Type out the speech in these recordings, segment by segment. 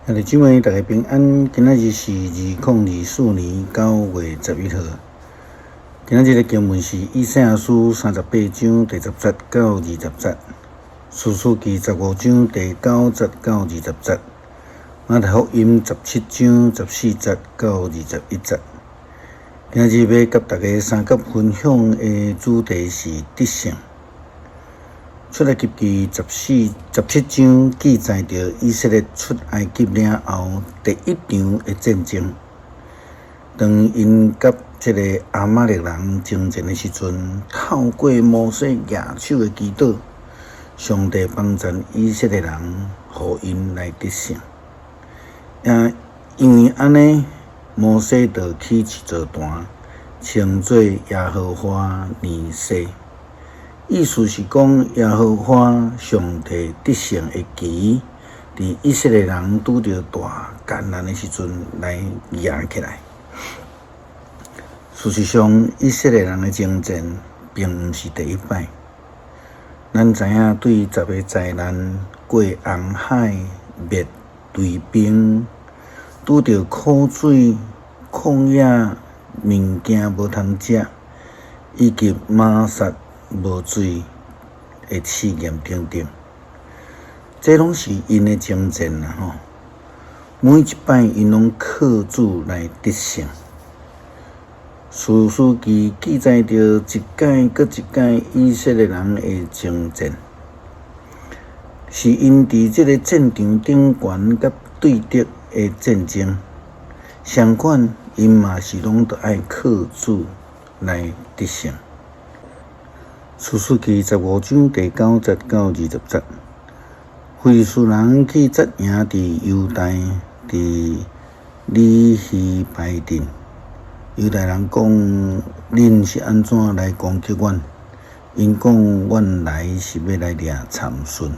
兄弟姊妹，大家平安。今仔日是2024年9月11號。今仔日的經文是以賽亞書38章第10節到20節，士師記15章第9節到20節，馬太福音17章14節到21節。今仔日欲佮大家相佮分享的主題是得勝。出埃及記14、17章記載著以色列出埃及了後第一場的戰爭。當𪜶佮這个亞瑪力人爭戰的時陣，透過摩西舉手的祈禱，上帝幫贊以色列人，予𪜶來得勝。也因為按呢，摩西就起一座壇，稱做耶和華尼西。意思是講，耶和華上帝得勝的旗，佇以色列人拄著大艱難的時陣來舉起來。事實上，以色列人的征戰並毋是第一擺。咱知影，對十个災難、過紅海、滅雷兵、拄著苦水、曠野物件無通食，以及瑪撒無水的試驗等等，這攏是𪜶的征戰啊！吼，每一擺𪜶攏靠主來得勝。士師記記載著一擺閣一擺以色列人的征戰，是𪜶佇這个戰場頂懸佮對敵的戰爭，相款𪜶嘛是攏著愛靠主來得勝。士師記15章第9節到20節，非利士人去紮營佇猶大，佇利希排陣。猶大人講：恁是按怎來攻擊阮？𪜶講：阮來是欲來掠參孫。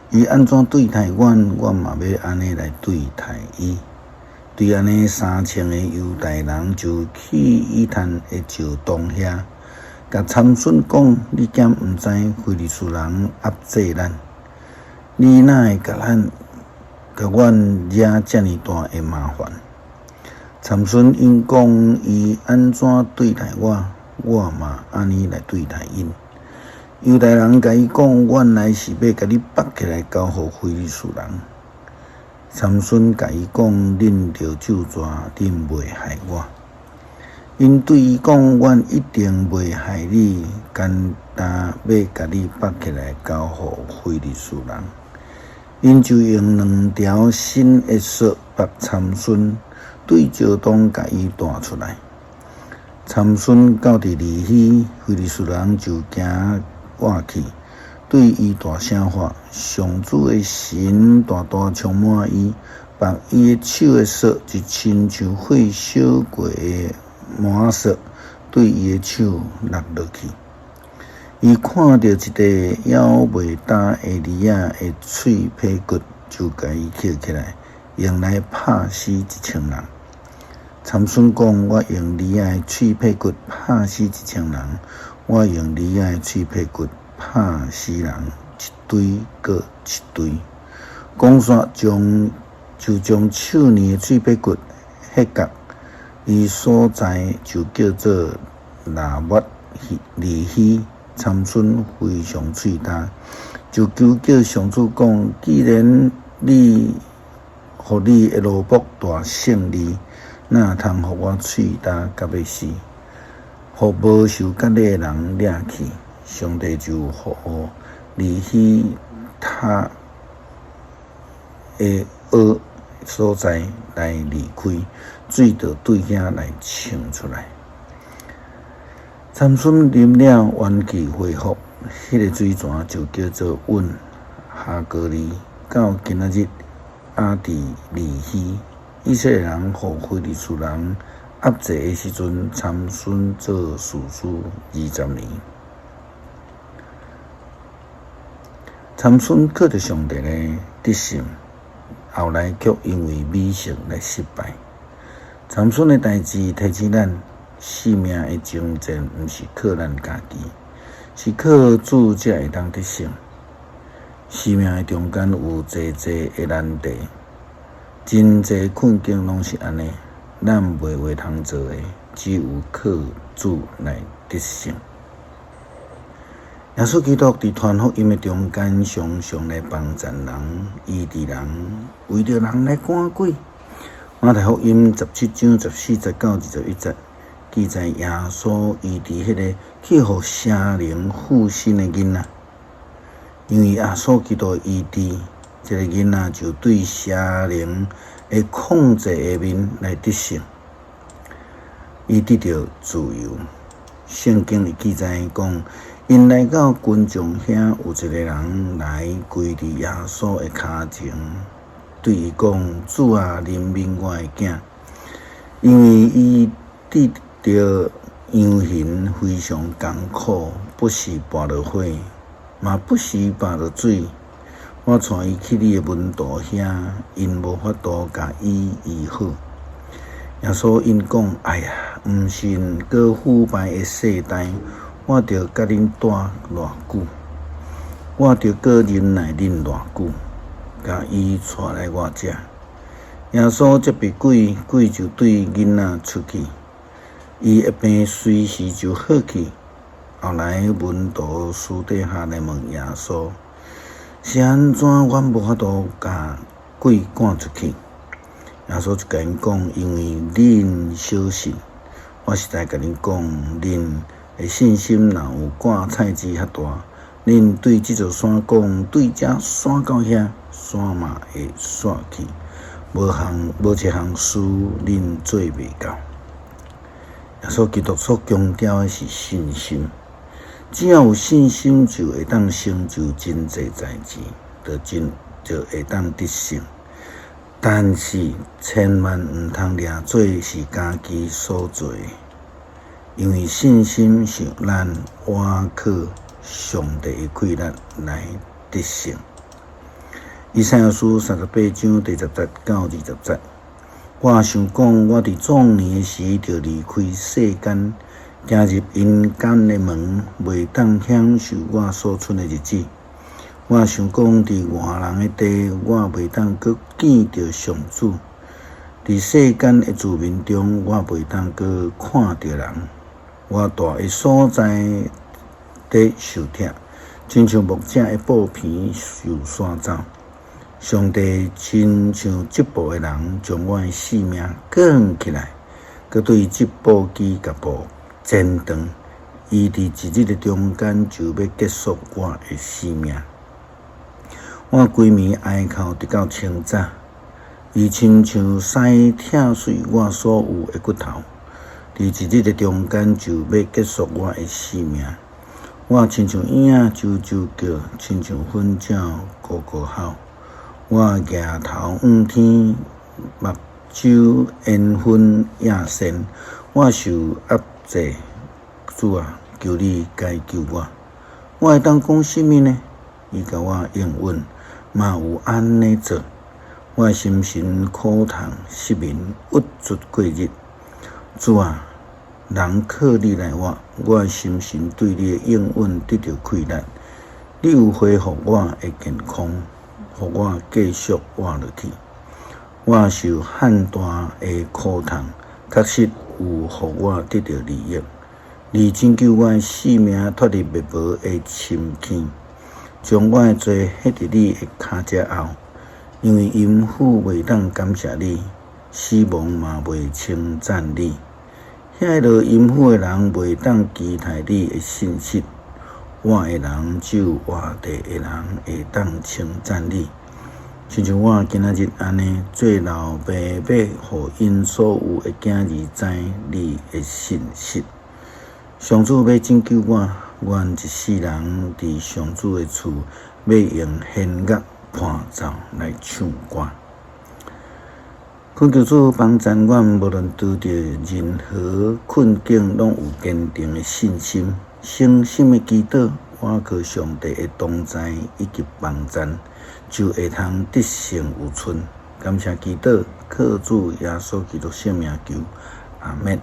伊按怎對待阮，阮嘛欲按呢來對待伊。對按呢，3000个猶大人就去以坦的石洞遐，共參孫講：你敢毋知非利士人壓制咱？你哪會共咱、共阮惹遮爾大的麻煩？參孫應講：伊按怎對待我，我嘛按呢來對待𪜶。猶大人共伊講：阮來是欲共你縛起來交予非利士人。參孫共伊講：恁著咒詛，恁袂害我。𪜶對伊講：阮一定袂害你，干焦欲共你縛起來交予非利士人。𪜶就用兩條新的索縛參孫，對石洞共伊帶出來。參孫到佇利希，非利士人就行倚去，對伊大聲喊。上主的神大大充滿伊，縛伊的手的索就親像火燒過的麻索，對伊的手落落去。伊看著一塊猶未焦的犁仔的碎䫌骨，就共伊抾起來，用來拍死1000人。參孫講：我用犁仔的碎䫌骨拍死一千人，我用犁仔的碎䫌骨拍死人一堆閣一堆。講煞將就將手捏的碎䫌骨彼角，伊所在就叫做拿抹利希。參孫非常喙焦，就求叫上主講：既然你予你的奴僕大勝利，哪通予我喙焦到欲死？予無受割禮的人掠去，上帝就予利希他的軛所在來離開，水就對遐來衝出來。參孫啉了，元氣恢復，彼个水泉就叫做隱哈歌利，到今仔日猶佇利希。以色列人予非利士人壓制的時陣，參孫做士師20年。參孫靠著上帝來得勝，後來卻因為美色來失敗。參孫的代誌提醒咱，生命的征戰毋是靠咱家己，是靠主才會當得勝。生命的中間有濟濟的難題，真濟困境攏是按呢，咱袂話通做的，只有靠主來得勝。耶穌基督佇傳福音的中間，常常來幫贊人、醫治人，為著人來趕鬼。馬太福音17章14節到21節記載耶穌醫治彼个去予邪靈附身的囡仔，因為耶穌基督醫治，這个囡仔就對邪靈的控制下面來得勝，伊得著自由。聖經會記載講，𪜶來到群眾遐，有一个人來跪佇耶穌的跤前，對伊講：主啊，憐憫我的囝，因為伊得著陽魂非常艱苦，不時跋落火，嘛不時跋落水。我帶伊去你的門徒遐，𪜶無法度共伊醫好。耶穌應講：哎呀，毋信閣腐敗的世代，我著佮恁蹛偌久？我著閣忍耐恁偌久？共伊帶來我遮。耶穌責備鬼，鬼就對囡仔出去，伊的病隨時就好去。後來門徒私底下來問耶穌：是按怎阮無法度共鬼趕出去？耶穌就共𪜶講：因為恁小信，我實在共恁講，恁的信心若有割菜籽遐大，恁對這座山講，對這徙到遐，山嘛會徙去。無一項事恁做袂到。耶穌基督所強調的是信心，只要有信心，就會當成就真濟代誌，就真就會當得勝。但是千萬毋通掠做是家己所做的，因為信心是咱倚靠上帝的氣力來得勝。以賽亞書38章第10節到20節，我想講，我佇壯年的時就離開世間，行入陰間的門，袂當享受我所存的日子。我想講，佇活人的地，我袂當閣見著上主；佇世間的住民中，我袂當閣看著人。我蹛的所在佇受疼，親像牧者的布棚受徙走。上帝親像織布的人，將我的性命捲起來，閣對織布機共布剪斷。伊佇一日的中間就欲結束我的性命。我規暝哀哭直到清早，伊親像篩拆碎我所有的骨頭，佇一日的中間就欲結束我的性命。我親像鷹仔啾啾叫，親像糞鳥咕咕吼。我舉頭向天，目睭煙熏夜深，我受壓制，主啊，求你解救我。我會當講啥物呢？伊共我應允，嘛有按呢做。我心神苦痛，失眠，鬱卒過日。主啊，人靠你來活，我心神對你的應允得著氣力。你有恢復我的健康，予我繼續活落去。我受漢大的苦痛，確實有予我得著利益。你拯救我的性命脫離滅無的深坑，將我的罪歇佇你的跤跡後。因為陰府袂當感謝你，死亡嘛袂稱讚你。遐落陰府的人袂當期待你的信實，活的人只有活地的人會當稱讚你。親像我今仔日按呢，做老爸欲予𪜶所有的囝兒知你的信實。上主欲拯救我，阮一世人佇上主的厝，欲用弦樂伴奏來唱歌。懇求主幫贊阮，無論拄著任何困境，攏有堅定的信心，誠心的祈禱，倚靠上帝的同在以及幫贊，就會通得勝有剩。感謝祈禱，靠主耶穌基督聖名求，阿們。